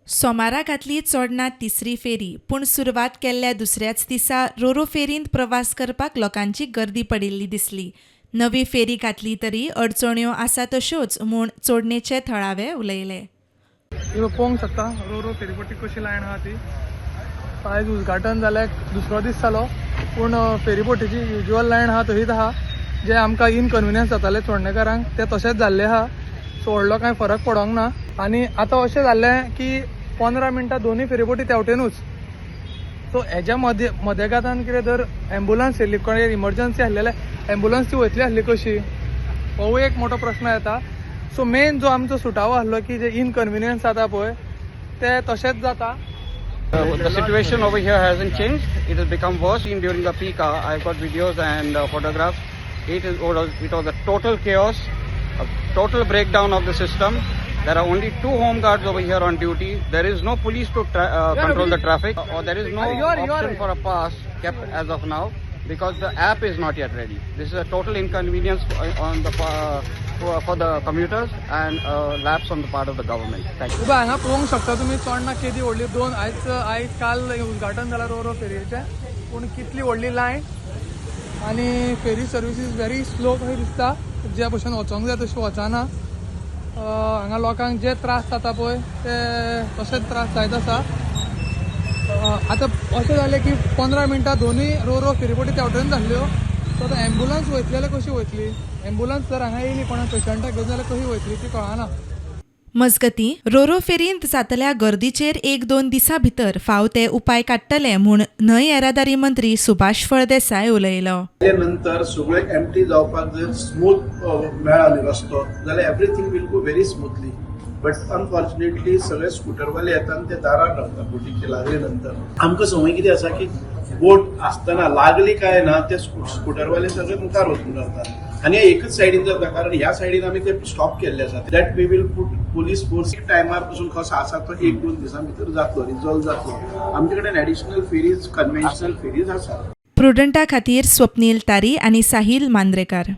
सोमारा घातली चोडणा तिसरी फेरी, पूण सुरवात केल्ल्या दुसऱ्याच दिसा रोरो फेरींत प्रवास करपाक लोकांची गर्दी पडिल्ली दिसली. नवी फेरी घातली तरी अडचण्यो आसा तश्योच म्हूण चोडणेचे थळावे उलयले. तुमी पळोवंक शकता रो रो फेरीबोटी कशी लायन आहा ती. आयज उद्घाटन जालें, दुसरो दीस जालो, पूण फेरीबोटीची युज्युअल लायन आहा तशीच आहा. जे आमकां इनकन्विनियन्स जाताले चोडणेकारांक, ते तशेंच जाल्ले आहा. सो व्हडलो कांय फरक पडोंक ना. आनी आतां अशें जाल्लें की 15 मिनटां दोनूय फेरीबोटी तेवटेनूच. सो हेज्या मदें मदेगातान कितें जर एम्बुलन्स येयली, कोण इमर्जन्सी आसली जाल्यार एम्बुलन्स ती वयतली आसली कशी, होवूय एक मोठो प्रश्न येता. सो मेन जो आमचो सुटावो आसलो की जे इनकन्विनियन्स जाता पळय, ते तशेंच जाता. The situation over here hasn't changed. It has become worse in during the peak hour. I've got videos and photographs. It was a total chaos, a total breakdown of the system. There are only two home guards over here on duty. There is no police to control the traffic, or there is no option for a pass kept as of now because the app is not yet ready. This is a total inconvenience on the for the commuters and a lapse on the part of the government. Thank you. उबा हांगा पळोवंक शकता तुमी, चोडणा केदी व्हडली. दोन आयज आयज काल उद्घाटन जालां रो रो फेरयेचें, पूण कितली व्हडली लायन आनी ferry service is very slow कशें दिसता. जे भशेन वचोंक जाय तशी वचना. हांगा लोकांक जे त्रास जाता पळय, ते तशेंच त्रास जायत आसा. आतां अशें जालें की 15 मिनटां दोनूय रो रो फेरीबोटी त्या वटेन जाल्ल्यो. सो आतां एम्बुलन्स वयतली जाल्यार कशी वयतली? एम्बुलन्स जर हांगा येयली कोणाक पेशंटाक घेवन जाल्यार कशी वयतली ती कळना. मजगतीं, रोरो फेरींत जातल्या गर्दीचेर एक दोन दिसां भितर फाव ते उपाय काडटले म्हूण न्हंय येरादारी मंत्री सुभाष फळदेसाय उलयलो. नंतर सगळे एम्प्टी जावपाक जर स्मूथ मेळ्ळा न्ही रस्तो जाल्यार everything will go very smoothly, but unfortunately सगळे स्कुटरवाले येता आनी ते दारार रावता बोटीचे लागले नंतर. आमकां संवय कितें आसा की बोट आसतना लागली काय ना, ते स्कुटरवाले सगळे मुखार वचून रावता आनी हे एकच सायडीन जाता, कारण ह्या सायडीन आमी ते स्टॉप केल्ले आसा that we will put police force. टायमार पसून कसो आसा तो एक दोन दिसां भितर जातलो, रिजॉल्व जातलो. आमचे कडेन एडिशनल फेरीज, कन्व्हेन्शनल फेरीज आसा. प्रुडंटा खातीर स्वप्नील तारी आनी साहिल मांद्रेकार.